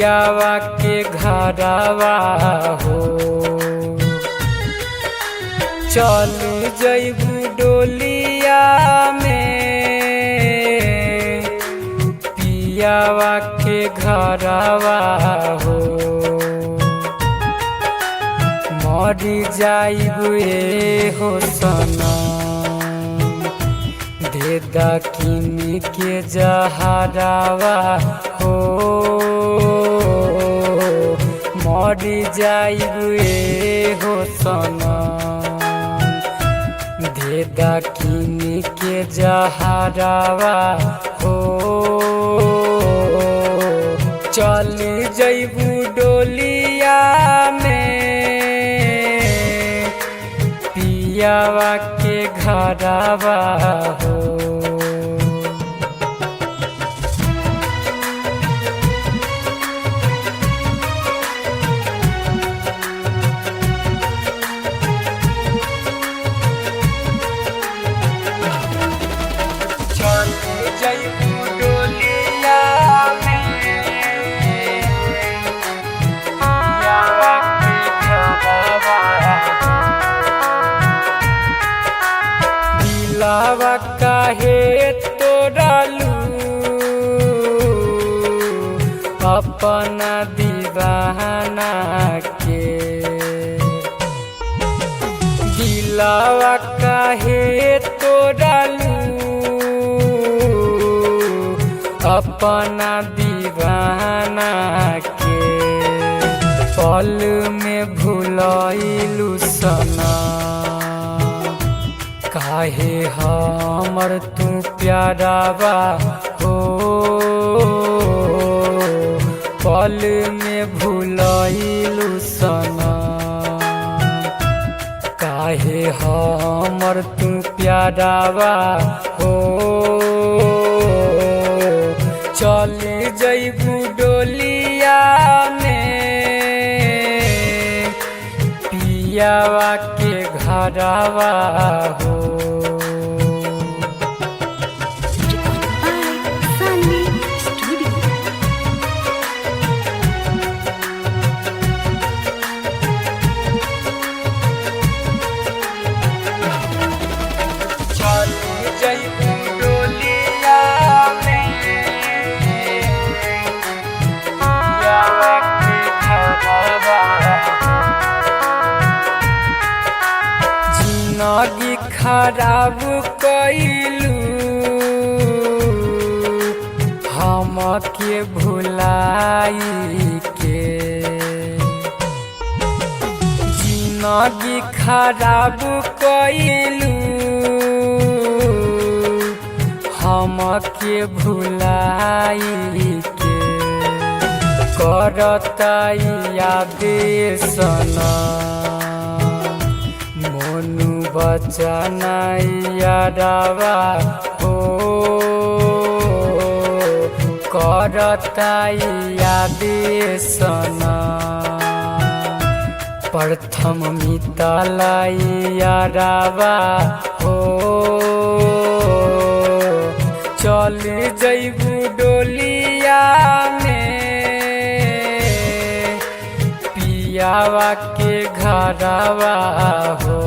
पियावा के घरवा हो। चल जैबू डोलिया में पियावा के घरवा हो। मरी जाइबू ए हो सनम देदा किन के जहरावा हो। मरी जाइबू ए हो सनम देदा किन के जहरावा हो। चल जैबू डोलिया में पियावा के घरवा हो। चल जैबू डोलिया में पियावा के घरवा हो। दिलावा काहे तोड़ालू अपना दीवाना के। दिलावा काहे तोड़ालू अपना दीवाना के। पल में भुलाइलू सना काहे हमर तू प्यारावा हो। पल में भुलाइलू सना काहे हमर तू प्यारावा हो। चल जैबू डोलिया में पियावा के घरवा हो। Recorded by Sanvi Studio. चल जैबू डोलिया में पियावा के घरवा हो। जिनगी खराब कैलू हम के भुलाई के। जिनगी खराब कैलू हम के भुलाई के। करता याद सना मोनू बचना यारावा हो। करता याद सना प्रथम मितलाई यारावा हो। चल जैबू डोलिया में पियावा के घरवा हो।